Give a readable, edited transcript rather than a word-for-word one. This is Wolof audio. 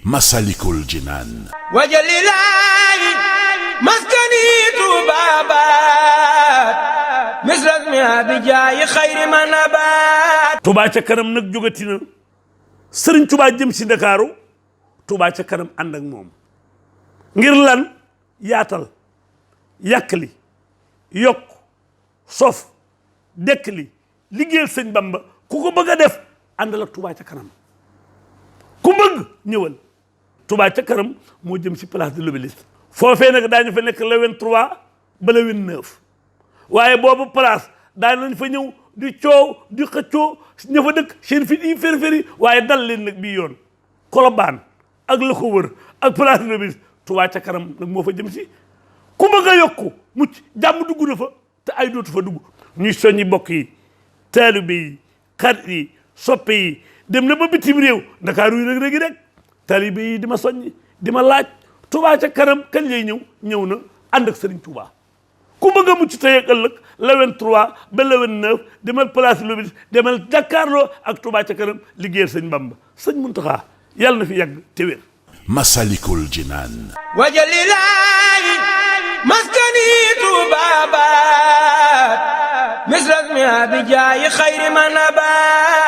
Masalikul Jinaan wajalilaayi maskani tuubaabaat misras mi abijaayi xayri ma nabaat. Touba ca kanam nag jógati na Sëriñ Touba jëm si Ndakaaru Touba ca kanam ànd ak moom ngir lan yaatal yàkkali yokk sof dekkali liggéeyal sëñ Bamba ku ko bëgg a def àndal ak Touba ca kanam ku bëgg ñëwal. Touba ca kanam moo jëm si place de l'Obélisque foofee nag daañu fa nekk le 23 ba le 29 waaye boobu place daañu fa ñëw di coow di xëccoo ña fa dëkk seen fit yi féri waaye dal leen nag bii yoon Colobane ak la ko wër ak place de l'Obélisque Touba ca kanam nag moo fa jëm si ku bëgg a yokku mucc jàmm dugg na fa te ay dootu fa dugg. ñuy soññi bokk yi taalibe yi xarit yi soppe yi dem na ba bitim réew Ndakaaru yi rek rek taalibe yi di ma soññi di ma laaj Touba ca kanam kañ lay ñëw na ànd ak Serigne Touba ku bëgg a mucc tey ak ëllëg le 23 ba le 29 demal place l'Obélisque demal jàkkaarloo ak Touba ca kanam liggéeyal sëñ Bamba sëñ Muntaxa yàlla na fi yàgg te wér. Masalikul Jinaan wajalilaayi maskani tuubaabaat misras mi abijaayi xayri ma nabaat.